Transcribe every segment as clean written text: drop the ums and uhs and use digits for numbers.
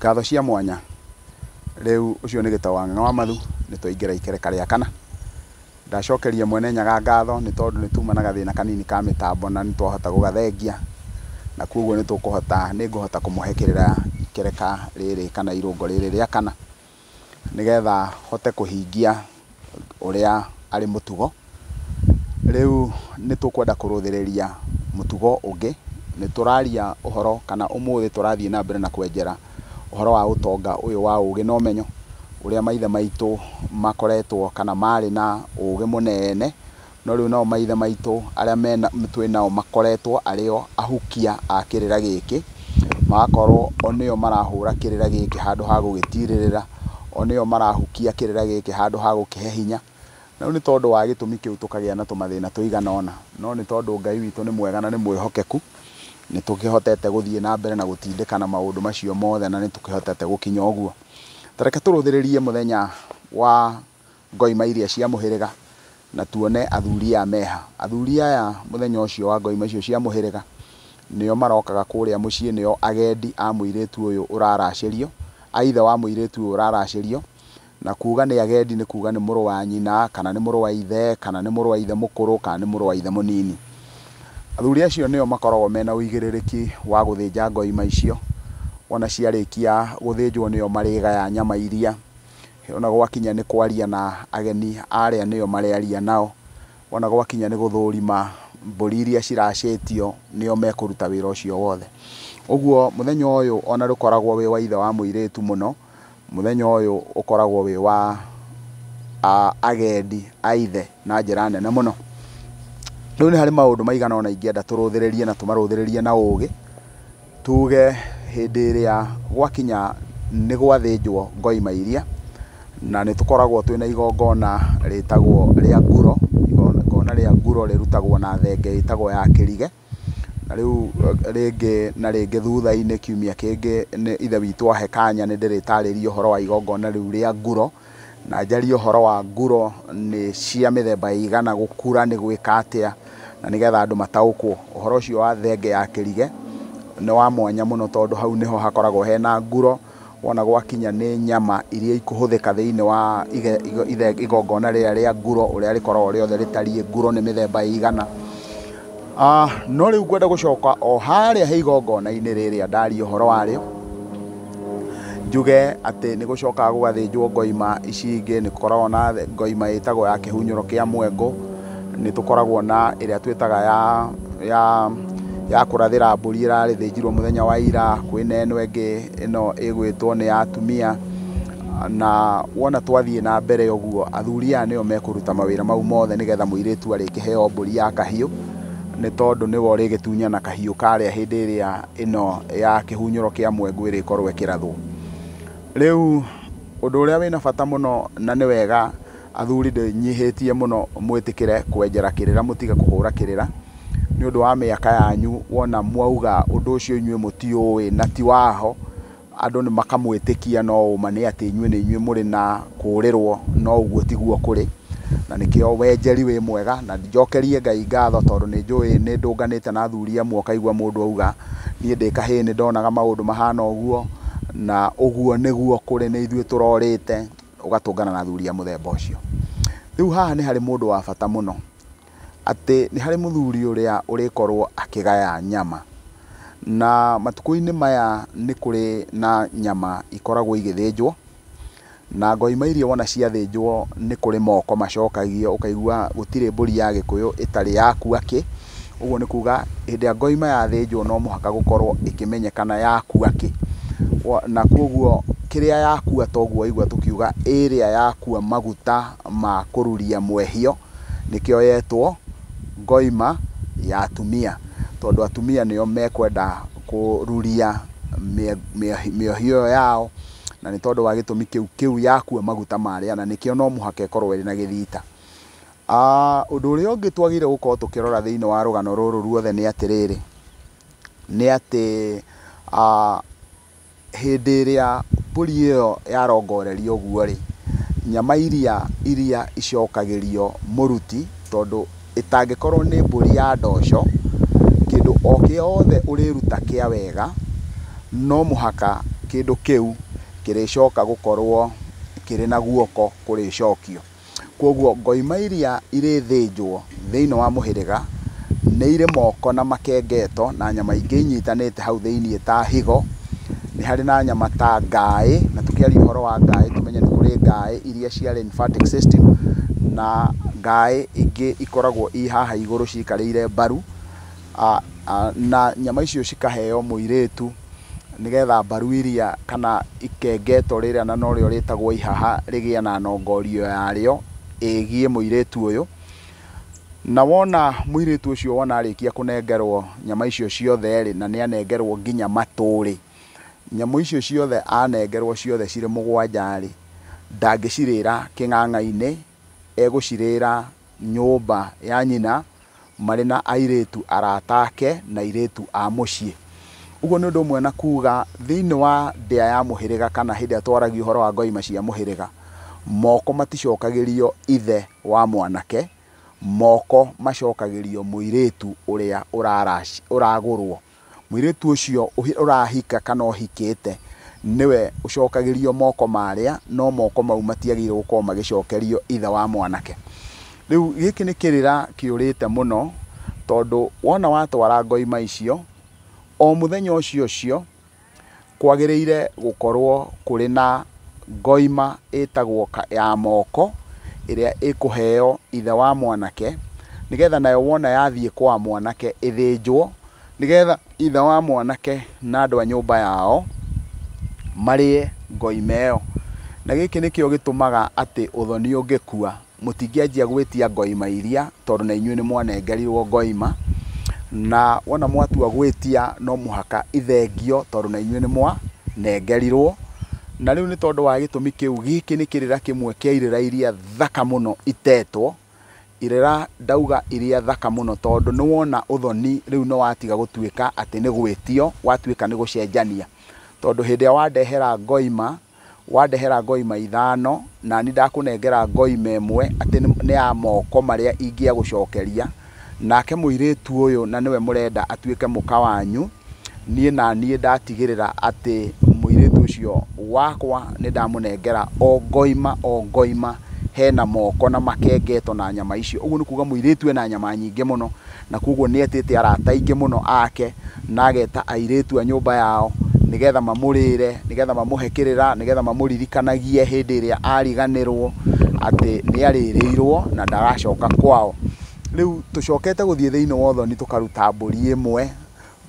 Ngatho cia mwanya. Rĩu ũcio nĩ Gĩtaũ wa Ng'ang'a wa Mathu, nĩ twaingĩra ikereka rĩa kana. Ndacokeria Mwene Nyaga ngatho nĩ tondũ nĩ tuma na gathĩna kanini ka mĩtambo na nĩ twahota gũgathengia, na koguo nĩ tũkũhota, nĩ ngũhota kũmũhe kĩrĩra ikereka rĩrĩ kana irũngo rĩrĩ rĩa kana, nĩgetha hote kũhingia ũrĩa arĩ mũtugo. Rĩu nĩ tũkwenda kũrũthĩrĩria mũtugo ũngĩ, nĩ tũraria ũhoro kana ũmũthĩ tũrathiĩ na mbere na kwenjera ũhoro wa ũtonga ũyũ wa ũgĩ na ũmenyo, ũrĩa maithe maitũ makoretwo kana marĩ na ũgĩ mũnene, no rĩu nao maithe maitũ arĩa mena twĩ nao makoretwo arĩ o ahukia a kĩrĩra gĩkĩ, magakorwo o nĩo marahũra kĩrĩra gĩkĩ handũ ha gũgĩtirĩrĩra, o nĩo marahukia kĩrĩra gĩkĩ handũ ha gũkĩhe hinya. Na rĩu nĩ tondũ wa gĩtũmi kĩu tũkagĩa na tũmathĩna tũigana ũna, no nĩ tondũ Ngai witũ nĩ mwega na nĩ mwĩhokeku, nĩ tũkĩhotete gũthiĩ na mbere na gũtindĩkana maũndũ macio mothe na nĩ tũkĩhotete gũkinya ũguo. Ta reke tũrũthĩrĩrie mũthenya wa ngoima iria cia mũhĩrĩga na tuone athuri aya meha. Athuri aya mũthenya ũcio wa ngoima icio cia mũhĩrĩga nĩo marokaga kũrĩa mũciĩ, nĩo agendi a mũirĩtu ũyũ ũraracĩrio, a ithe wa mũirĩtu ũyũ ũraracĩrio. Na kuga nĩ agendi nĩ kuga nĩ mũrũ wa nyina, kana nĩ mũrũ wa ithe, kana nĩ mũrũ wa ithe mũkũrũ, kana nĩ mũrũ wa ithe mũnini. Athuri acio nĩo makoragwo mena ũigĩrĩrĩki wa gũthĩnja ngoima icio. Wona ciarĩkia gũthĩnjwo nĩo marĩgaya nyama iria. Ona gwakinya nĩ kwaria na ageni arĩa nĩo marĩaria nao. Wona gwakinya nĩ gũthũrima mbũri iria ciracĩtio nĩo mekũruta wĩra ũcio wothe. Ũguo mũthenya ũyũ ona ndũkoragwo wĩ wa ithe wa mũirĩtu mũno, mũthenya ũyũ ũkoragwo wĩ wa agendi a ithe na njĩra nene mũno. Rĩu nĩ harĩ maũndũ maigana ũna ingĩenda tũrũthĩrĩrie na tũmarũthĩrĩrie na ũgĩ. Tuge hĩndĩ ĩrĩa gwakinya nĩ gwathĩnjwo ngoima iria, na nĩ tũkoragwo twĩna igongona rĩtagwo rĩa nguro. Igongona rĩa nguro rĩrutagwo na thenge ĩtagwo ya kĩrige. Na rĩu rĩngĩ na rĩngĩ thutha-inĩ kiumia kĩngĩ ithe witũ ahe kanya nĩ ndĩrĩtarĩria ũhoro wa igongona rĩu rĩa nguro, na njarie ũhoro wa nguro nĩ cia mĩthemba ĩigana, gũkura nĩ gwĩka atĩa, na nĩgetha andũ mataũkwo. Ũhoro ũcio wa thenge ya kĩrige nĩ wa mwanya mũno tondũ hau nĩho hakoragwo hena nguro. Wona gwakinya nĩ nyama iria ikũhũthĩka thĩinĩ wa igongona rĩrĩa rĩa nguro, ũrĩa rĩkoragwo rĩothe rĩtariĩ, nguro nĩ mĩthemba ĩigana. No rĩu ngwenda gũcoka o harĩa he igongona-inĩ rĩrĩa ndaria ũhoro warĩo, njuge atĩ nĩ gũcokaga gũgathĩnjwo ngoima ici ingĩ. Nĩ gũkoragwo na ngoima ĩtagwo ya kĩhunyũro kĩa mwengũ, nĩ tũkoragwo na ĩrĩa twĩtaga ya kũrathĩra mbũri ĩrarĩthĩnjirwo mũthenya wa ira, kwĩna ĩno ĩngĩ ĩno ĩgwĩtwo nĩ ya atumia. Na wona twathiĩ na mbere ũguo, athuri aya nĩo mekũruta mawĩra mau mothe nĩgetha mũirĩtu arĩkĩheo mbũri ya kahiũ, nĩ tondũ nĩwe ũrĩgĩtunyana kahiũ karĩa hĩndĩ ĩrĩa ĩno ya kĩhunyũro kĩa mwengũ ĩrĩkorwo ĩkĩrathwo. Rĩu ũndũ ũrĩa wĩna bata mũno na nĩ wega athuri ndĩnyihĩtie mũno mwĩtĩkĩre kwenjera kĩrĩra, mũtige kũhũra kĩrĩra nĩ ũndũ wa mĩaka yanyu. Wona mwauga ũndũ ũcio inyuĩ mũtiũĩ na ti waho, andũ nĩ makamwĩtĩkia, no ũma nĩ atĩ inyuĩ nĩ inyuĩ mũrĩ na kũrĩrwo, no ũguo tiguo kũrĩ. Na nĩkĩo wenjeri wĩ mwega, na njokerie Ngai ngatho tondũ nĩ njũĩ nĩ ndũnganĩte na athuri amwe, ũkaigua mũndũ auga niĩ ndĩ kahĩĩ nĩ ndonaga maũndũ mahana ũguo, na ũguo nĩguo kũrĩ, nĩ ithuĩ tũrorĩte, ũgatũngana na athuri a mũthemba ũcio. Rĩu haha nĩ harĩ mũndũ wa bata mũno, atĩ nĩ harĩ mũthuri ũrĩa ũrĩkorwo akĩgaya nyama. Na matukũ-inĩ maya nĩ kũrĩ na nyama ikoragwo igĩthĩnjwo, na ngoima iria wona ciathĩnjwo nĩ kũrĩ moko macokagio, ũkaigua gũtirĩ mbũri ya Gĩkũyũ ĩtarĩ yakua kĩ. Ũguo nĩ kuga hĩndĩ ĩrĩa ngoima yathĩnjwo no mũhaka gũkorwo ĩkĩmenyekana yakua kĩ. Na koguo kĩrĩa yakua toguo waigua tũkiuga ĩrĩa yakua maguta ma kũruria mwehio, nĩkĩo yetwo ngoima ya atumia, tondũ atumia nĩo mekwenda kũruria mĩohio yao, na nĩ tondũ wa gĩtũmi kĩu kĩu yakua maguta marĩa, na nĩkĩo no mũhaka ĩkorwo ĩrĩ na gĩthita. Ũndũ ũrĩa ũngĩ twagĩrĩire gũkorwo tũkĩrora thĩinĩ wa rũgano rũrũ ruothe nĩ atĩrĩrĩ, nĩ atĩ hĩndĩ ĩrĩa mbũri ĩyo yarongorerio ũguo rĩ, nyama iria icokagĩrio mũruti, tondũ ĩtangĩkorwo nĩ mbũri ya ndoco, kĩndũ o kĩothe ũrĩruta kĩa wega no mũhaka kĩndũ kĩu kĩrĩcoka gũkorwo kĩrĩ na guoko kũrĩcokio. Koguo ngoima iria irĩthĩnjwo thĩinĩ wa mũhĩrĩga nĩ irĩ moko na makengeto na nyama ingĩ inyitanĩte hau thĩinĩ ta higo, nĩ harĩ na nyama ta ngaĩ, na tũkĩaria ũhoro wa ngaĩ tũmenye nĩ kũrĩ ngaĩ iria cia lymphatic system na ngaĩ ingĩ ikoragwo i haha igũrũ cikarĩire mbaru, na nyama icio cikaheo mũirĩtu nĩgetha mbaru iria kana ikengeto rĩrĩa na norĩo rĩtagwo ihaha rĩgĩe na nongorio yarĩo ĩgiĩ mũirĩtu ũyũ. Na wona mũirĩtu ũcio wona arĩkia kũnengerwo nyama icio ciothe rĩ, na nĩ anengerwo nginya matũ rĩ, nyamũ icio ciothe anengerwo ciothe cirĩ mũgwanja rĩ, ndangĩcirĩra kĩng'ang'a-inĩ, egũcirĩra nyũmba ya nyina marĩ na airĩtu arata ake na airĩtu a mũciĩ. Ũguo nĩ ũndũ ũmwe na kuga thĩinĩ wa ndĩa ya mũhĩrĩga kana hĩndĩ ĩrĩa twaragia ũhoro wa ngoima cia mũhĩrĩga, moko maticokagĩrio ithe wa mwanake, moko macokagĩrio mũirĩtu ũrĩa ũragũrwo. Mũirĩtu ũcio ũrahika kana ũhikĩte nĩwe ũcokagĩrio moko marĩa, no moko mau matiagĩrĩirwo gũkorwo magĩcokerio ithe wa mwanake. Rĩu gĩkĩ nĩ kĩrĩra kĩũrĩte mũno, tondũ wona watwara ngoima icio, o mũthenya ũcio ũcio kwagĩrĩire gũkorwo kũrĩ na ngoima ĩtagwo ya moko ĩrĩa ĩkũheo ithe wa mwanake, nĩgetha nayo wona yathiĩ kwa mwanake ĩthĩnjwo, nĩgetha ithe wa mwanake na andũ a nyũmba yao marĩe ngoima ĩyo. Na gĩkĩ nĩkĩo gĩtũmaga atĩ ũthoni ũngĩkua mũtingĩanjia gwĩtia ngoima iria, tondũ na inyuĩ nĩ mwanengerirwo ngoima, na wona mwatua gwĩtia no mũhaka ithengio, tondũ na inyuĩ nĩ mwanengerirwo. Na rĩu nĩ tondũ wa gĩtũmi kĩu, gĩkĩ nĩ kĩrĩra kĩmwe kĩa irĩra iria thaka mũno itetwo. Irĩra ndauga iria thaka mũno tondũ nĩ wona ũthoni rĩu nĩ watiga gũtuĩka atĩ nĩ gwĩtio, watuĩka nĩ gũcenjania. Tondũ hĩndĩ ĩrĩa wandehera ngoima, wandehera ngoima ithano, na niĩ ndakũnengera ngoima ĩmwe atĩ nĩ ya moko marĩa ingĩagũcokeria, nake mũirĩtu ũyũ na nĩwe mũrenda atuĩke mũka wanyu, niĩ na niĩ ndatigĩrĩra atĩ mũirĩtu ũcio wakwa nĩ ndamũnengera o ngoima o ngoima hena moko na makengeto na nyama icio. Ũguo nĩ kuga mũirĩtu ena nyama nyingĩ mũno, na koguo nĩ etĩte arata aingĩ mũno ake, na ageta airĩtu a nyũmba yao nĩgetha mamũrĩre, nĩgetha mamũhe kĩrĩra, nĩgetha mamũririkanagie hĩndĩ ĩrĩa ariganĩrwo atĩ nĩ arĩrĩirwo na ndaracoka kwao. Rĩu tũcokete gũthiĩ thĩinĩ wa ũthoni tũkaruta mbũri ĩmwe,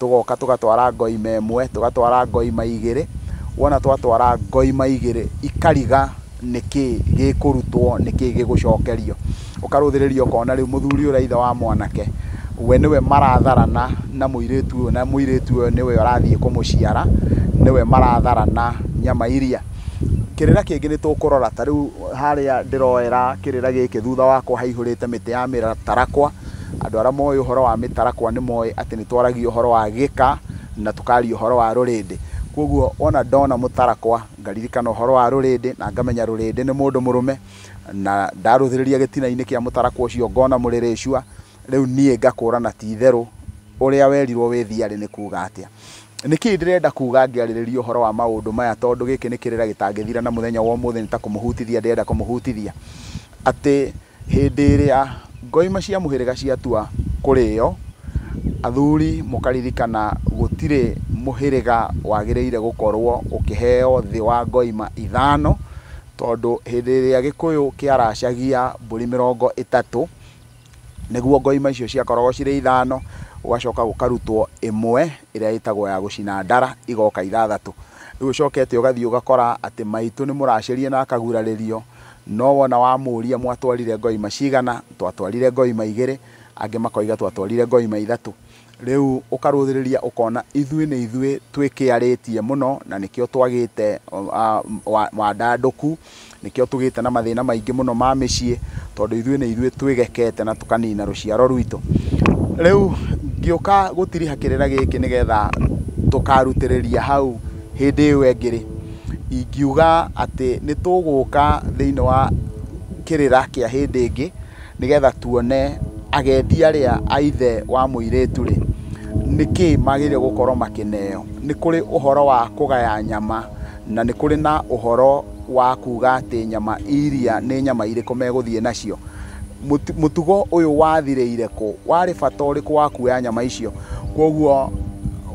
tũgoka tũgatwara ngoima ĩmwe, tũgatwara ngoima igĩrĩ. Wona twatwara ngoima igĩrĩ ikariga nĩkĩ gĩkũrutwo, nĩkĩ gĩgũcokerio. Ũkarũthĩrĩria ũkona rĩu mũthuri ũrĩa ithe wa mwanake we nĩwe maratharana na mũirĩtu ũyũ, na mũirĩtu ũyũ nĩwe ũrathiĩ kũmũciara, nĩwe maratharana nyama iria. Kĩrĩra kĩngĩ nĩ tũkũrora, ta rĩu harĩa ndĩroera kĩrĩra gĩkĩ thutha wakwa haihũrĩte mĩtĩ ya mĩtarakwa. Andũ arĩa moĩ ũhoro wa mĩtarakwa nĩ moĩ atĩ nĩ twaragia ũhoro wa gĩka na tũkaria ũhoro wa rũrĩndĩ. Koguo wona ndona mũtarakwa ngaririkana ũhoro wa rũrĩndĩ, na ngamenya rũrĩndĩ nĩ mũndũ mũrũme, na ndarũthĩrĩria gĩtina-inĩ kĩa mũtarakwa ũcio ngona mũrĩrĩcua, rĩu niĩ ngakũrana ti itherũ ũrĩa werirwo wĩ thiarĩ nĩ kuga atĩa. Nĩkĩ ndĩrenda kuga ngĩarĩrĩria ũhoro wa maũndũ maya, tondũ gĩkĩ nĩ kĩrĩra gĩtangĩthira na mũthenya wa ũmũthĩ nĩ ta kũmũhutithia ndĩrenda kũmũhutithia, atĩ hĩndĩ ĩrĩa ngoima cia mũhĩrĩga ciatua kũrĩo, athuri mũkaririkana gũtirĩ mũhĩrĩga wagĩrĩire gũkorwo ũkĩheo thĩ wa ngoima ithano, tondũ hĩndĩ ĩrĩa Gĩkũyũ kĩaracagia mbũri 30 nĩguo ngoima icio ciakoragwo cirĩ ithano, gũgacoka gũkarutwo ĩmwe ĩrĩa ĩtagwo ya gũcina ndara igoka ithathatũ. Rĩu ũcokete ũgathiĩ ũgakora atĩ maitũ nĩ mũracĩrie na akagurarĩrio, no wona wamũria mwatwarire ngoima cigana, twatwarire ngoima igĩrĩ, angĩ makoiga twatwarire ngoima ithatũ. Rĩu ũkarũthĩrĩria ũkona ithuĩ nĩ ithuĩ twĩkĩarĩtie mũno, na nĩkĩo twagĩte wandandũku, nĩkĩo tũgĩte na mathĩna maingĩ mũno ma mĩciĩ, tondũ ithuĩ nĩ ithuĩ twĩgekete na tũkanina rũciaro rwitũ. Rĩu ngĩũka gũtiriha kĩrĩra gĩkĩ nĩgetha tũkarutĩrĩria hau hĩndĩ ĩyo ĩngĩ rĩ, ingiuga atĩ nĩ tũgũka thĩinĩ wa kĩrĩra kĩa hĩndĩ ĩngĩ nĩgetha tuone agendi arĩa a ithe wa mũirĩtu rĩ, nĩkĩ magĩrĩire gũkorwo makĩneo. Nĩ kũrĩ ũhoro wa kũgaya nyama na nĩ kũrĩ na ũhoro wa kuga atĩ nyama iria nĩ nyama irĩkũ megũthiĩ nacio. Mũtugo ũyũ wathirĩire kũ? Warĩ bata ũrĩkũ wa kuoya nyama icio? Koguo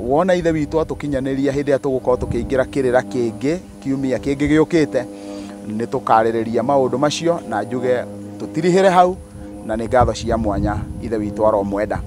wona Ithe witũ atũkinyanĩria hĩndĩ ĩrĩa tũgũkorwo tũkĩingĩra kĩrĩra kĩngĩ, kiumia kĩngĩ gĩũkĩte, nĩ tũkarĩrĩria maũndũ macio na njuge tũtirihĩre hau, na nĩ ngatho cia mwanya. Ithe witũ aromwenda.